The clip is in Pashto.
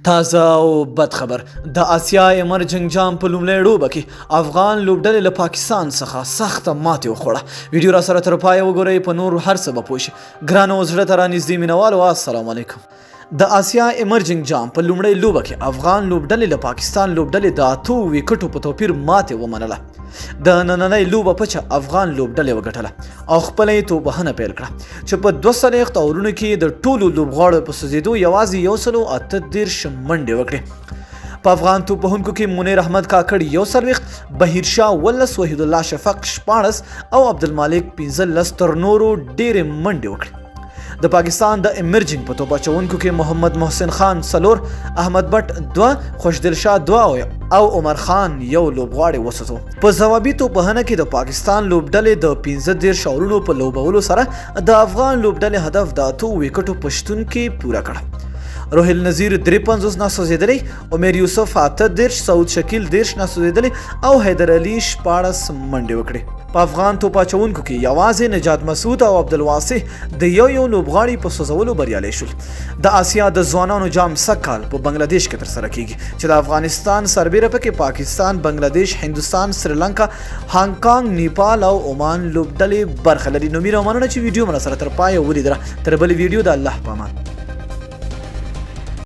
تازه او بد خبر، د اسیا ایمرجنګ جام په لومړۍ لوبه کې افغان لوبډلې له پاکستان څخه سخته ماتې وخوړه. ویډیو را سره تر پایه وګورئ، په نور هر څه به پوه شئ. ګرانو زړه ته رانږدې مینوالو، السلام علیکم. د اسیا ایمرجنګ جام په لومړۍ لوبه کې افغان لوبډلې له پاکستان لوبډلې د 8 ویکټو په توپیر ماتې ومنله. د نننۍ لوبه پچه افغان لوبډلې وګټله او خپله یې توپوهنه پیل کړه چې په 42 اورونو کې د ټولو لوبغاړو په سوځېدو یوازې 138 منډې وکړې. په افغان توپوهونکو کې منیر احمد کاکړ 41، بهیر شاه 17، وحید الله شفق 16 او عبدالمالک 15 تر نورو ډېرې منډې وکړې. د پاکستان د ایمرجنګ په توپ اچونکو کې محمد محسن خان 4، احمد بټ 2، خوشدل شاه 2 او عمر خان 1 لوبغاړی وسوځو. په ځوابي توپوهنه کې د پاکستان لوبډلې د 35 اورونو په لوبولو سره د افغان لوبډلې هدف د 8 ویکټو په شتون کې پوره کړ. روهیل نذیر 53 نه سوځېدلی، عمر یوسف 38، سعود شکیل 30 نه سوځېدلی او حیدر علي 16 منډې وکړې. په افغان توپ اچونکو کې یوازې نجات مسعود او عبدالواسع د یو یو لوبغاړي په سوځولو بریالی شول. د اسیا د ځوانانو جام سږ کال په بنګلادیش کې ترسره کیږي چې د افغانستان سربېره پکې پاکستان، بنګلادیش، هندوستان، سریلانکا، هانګ کانګ، نیپال او عمان لوبډلې برخه لري. نو مینه او مننه چې ویډیو مو سره تر پایه ولیدله. تر بلې ویډیو د الله په امان.